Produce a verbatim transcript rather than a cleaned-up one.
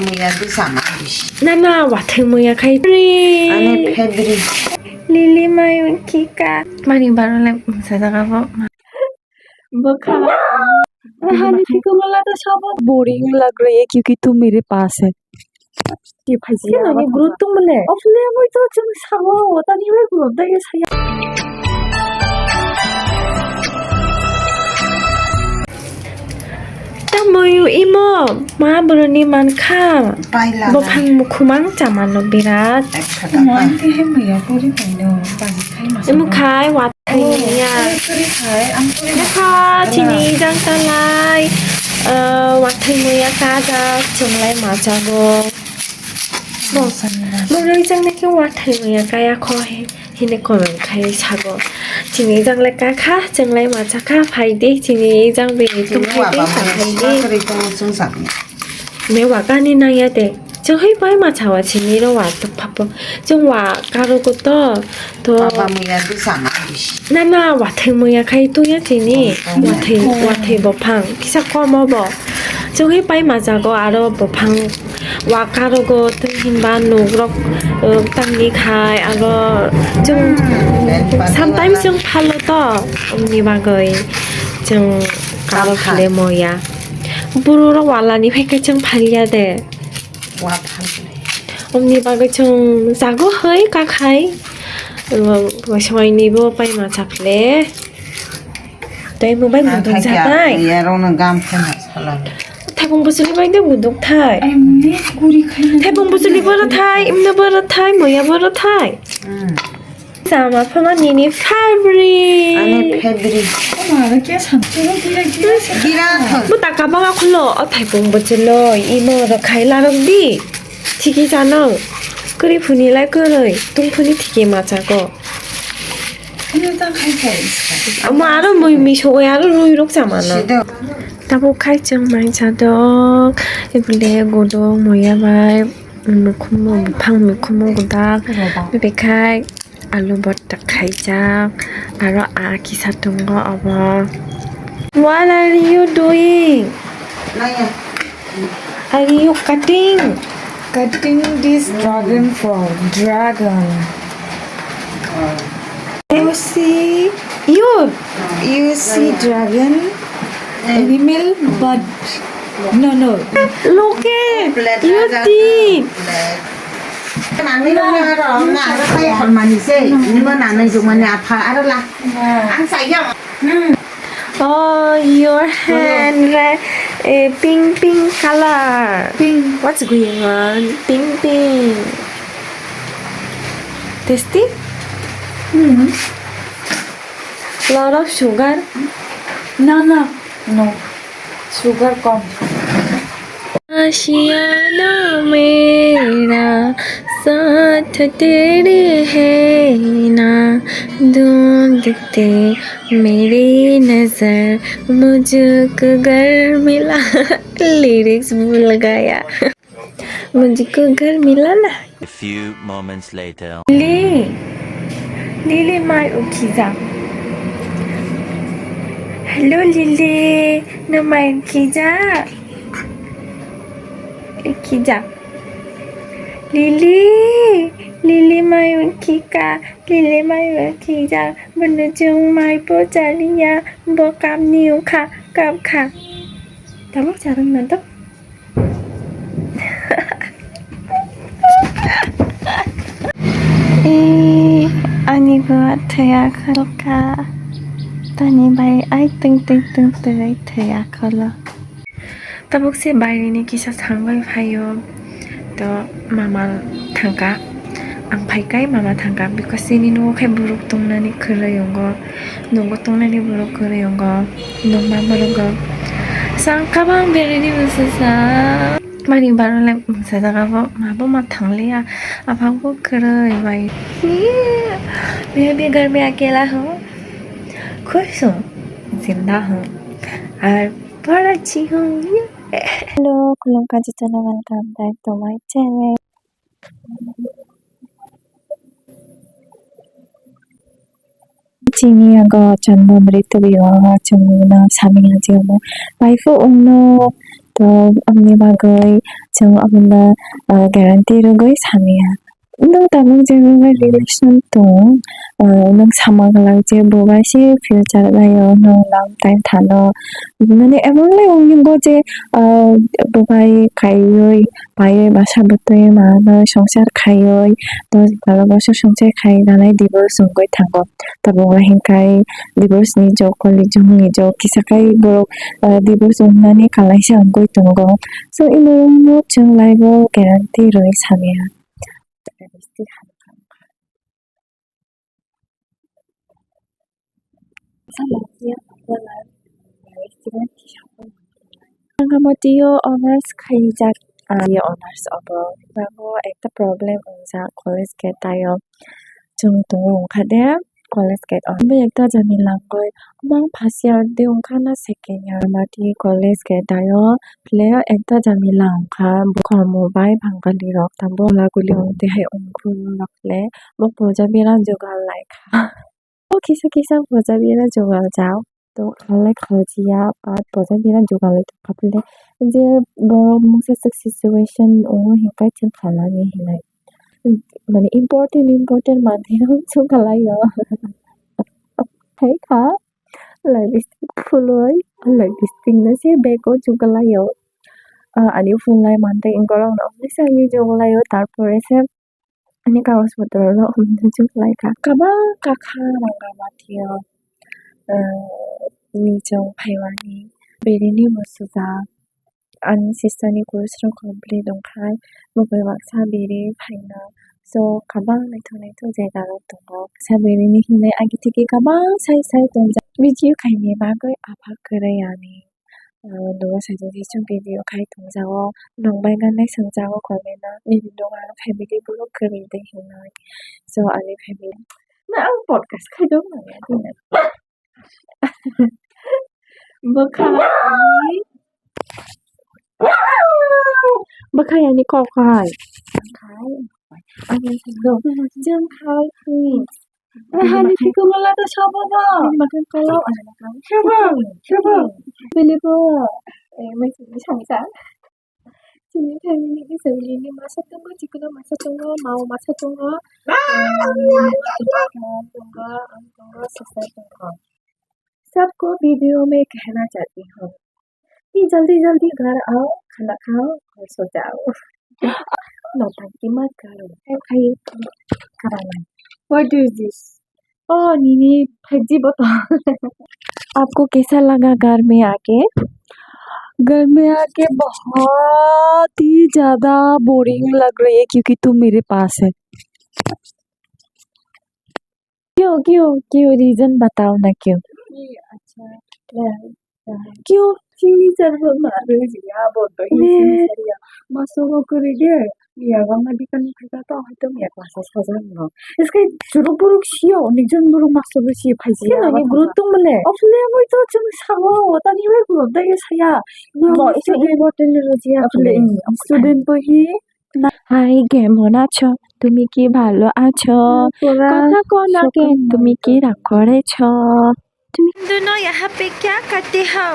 Muya di sama di. Na, na, wathai muya khai. Ani favorite. Lili mai khika. Mani baro le sajak abo. Bokha. Hani phiko mala ta sabo. Boring lag rahi hai kyunki tu mere paas hai. Ye phai se na ni group tung male. Ofle moi to chung sabo, tani wai group da ye saya. Tamo imo ma boroni mankha. Paila. Bophang mukhumang chamano birat. Ek khata. Mo anti hem ya puri paino. Imo khai wathai ya. Puri khai, ang puri. Bokha chini jang talai. Wathai muya kajak chunglai machago. Bo roi jang nake wathai muya kaya kho he. Hini comment khai sago. Chini jang le kakha, chwnglai machakha, phai di, chini jang bini tong phai di, sa phai di. Me waka ni nang ya de. Chwng hai pai macha wa chini ro wa to phapo. Chwng wa karo ko to, to. Na, na, wathai muya khai to ya chini. Wathai, wathai bophang. Kisa komo bo. Chwng hai pai machago aro bophang. Wakarogo tei hinba nugrok, uh, tangni khai aro chwng sometimes chwng phalo to, omni bagwi chwng karo phale moya. Bororok walani phaikhe chwng phalia de. Omni bagwi chwng jago hai kakhai, uh, soinibo pai macha phle. Tei mo bai muduk jatai. Yarokno gam khe na sala. Thaibung bwswli bai de muduk thai. Thaibung bwswli bwrw thai, imno bwrw thai, moya bwrw thai. Chama phama nini favorite. Ani favorite. Gira thang. Bo taka banga khulo, o thaibung bwswlwi, imo rwkhai larok di. Thiki chanw. Kwrwi phunilai kwrwi, tungphuni thiki machago. Omo aro mui misogoi aro rwi rok chamano. Tabuk khai chwng mai chadok, ebole godok moya bai, mikhumu buphang mikhumu gwdal, bekhai alu bhorta khaijak, aro aa kisa tongo obo. What are you doing? Are you cutting? Cutting this dragon fruit. Dragon. You see, you, you see dragon animal, but no, no. Look at you teeth. Oh, your hand, eh, pink, pink color. Pink. What's going on? Pink, pink. Tasty? Hmm. Lot of sugar? No, no, no. Sugar kom. आशियाना मेरा साथ तेरे है ना, ढूंढते मेरी नजर मुझको घर मिला। लिरिक्स भूल गया। मुझको घर मिला ना। A few moments later. Lili, Lili mai ukhijak. Hello Lili, no mai ukhijak. Ukhijak. Lili, Lili mai ukhika, Lili mai ukhijak. Bono chwng mai pochaliya, bo kapni ukha, kapkha. Tabuk charwng na to. Eh, ani bua thaya khalka. Tani bai ai ting ting ting ting ai thaya khala. Tabuk se baire ni kisa thangbai phaio. To mama thangka. Ang phaikai mama thangka because chini nugo khe borok tongnani kwrwi wngo. Nogo tongnani borok kwrwi wngo, nokma borok rok. Sang kabang bereni bwsasa. Mani baro le bwsajak abo, mabo ma thangliya, aphangbo kwrwi bai. मैं भी घर में अकेला हूँ, खुश हूँ, जिंदा हूँ और बहुत अच्छी हूँ। Hello, khulumkha jotono, welcome back to my channel. Chini yago chwng bwrwi tubui o, chwng no sami ya je omo. Bai phuru wngno To, aboni bagwi chwng abono, ah, guarantee rwgwi samya. Nwng tabuk je nwng bai relation tong, ah, nwng sama glak je bo bai se future bai o nwng long time thano. Mane emon le wngwi bo je, ah, bo bai kaiwi paiwi basa bwtwi manwi swngchar khaiwi dos baro bosor swngchar khai nanai divorce wngwi thango. Tabuk o hinkhe divorce ni jok, koli jok ni jok kisa khai borok, ah, divorce wngnani kalaisa wngwi tongo. So, imo no chwng life o guarantee rwui samya. Rangamati o honors khaijak, ah, ye honors obo. Abo ekta problem wngjak college gate o. Chwng tongo wngkha de college gate o. Abo ekta jani langoi. Mang first year de wngkha na second year. Mati college gate o. Phle ekta jani langkha. Bukhormo bai Bangali rok tambo la guli wngte hai wngkhru rok le. Bo puja bera jugal laikha. O kisa kisa puja bera jugal jak. To khalai khaljiya, but puja bera jugal lai tongkha phle. Je borok mungsa swk situation o hinkhai chwng khalani hinai. Mane important, important manthai no chwng khalai o. Hai kha, lipstick phulwi, lipstick no se bag o chwng khalai o. Ah, ani phulnai manthai wngkha rok no, se ani chwng khalai o, tarpore se ani kagoj potro rok hwnwi chwng khlai kha. Kabang kakha Rangamati o, ah, ni chwng phaiwani, bini ni musujak, ani sister ni course rok complete wngkha, bo bai baksa biri phaina. So, kabang naithok naithok jaga rok tongo. Sa biri ni hinwi agi tigi kabang sai sai tongjak. Video khaini bagwi apha kwrwi ani. Ah, duo sajak jisung video khai tongjago, nokbai ganai songjago comment o, nini dugan family borok kwrwi de hinwi. So, ani family, na ang podcast khai dong nang ya dina. Bwkha ani, bwkha ani kok hai. Khai, ani jeng khai, please. Hani tiko mala to sobo bo. Makan kolo, ah, makan. Sobo, sobo. Bili bo. Eh, mai sini sangsa. Sini family ni family ni masa tongo, chikno masa tongo, mau masa tongo. Tongo, ang tongo, sister tongo. सबको वीडियो में कहना चाहती हूँ कि जल्दी जल्दी घर आओ, खाना खाओ और सो जाओ। नौटंकी मत करो। What is this? Oh, nini, phaji botol. आपको कैसा लगा घर में आके? घर में आके बहुत ही ज्यादा बोरिंग लग रही है क्योंकि तू मेरे पास है। क्यों, क्यों, क्यों? रीजन बताओ ना क्यों? ये अच्छा, मैं, क्यों? Sini char bo ma re ya bo to hi sini char ya. Maso go kuri de. Ya ga ma di kan kha to ha to ya klasa saja no. Iske churu buruk sio, ni jon buruk maso go si phai si. Sino ni buruk tung male. Ofle mo to chung sago, ta ni we buruk da ye saya. Mo ise important ni roji ya. Ofle student bo hi. Hi, কেমন আছো? তুমি কি ভালো আছো? কথা কো না কেন? তুমি কি রাগ করেছো? তুমি दोनों यहाँ पे क्या करते हो?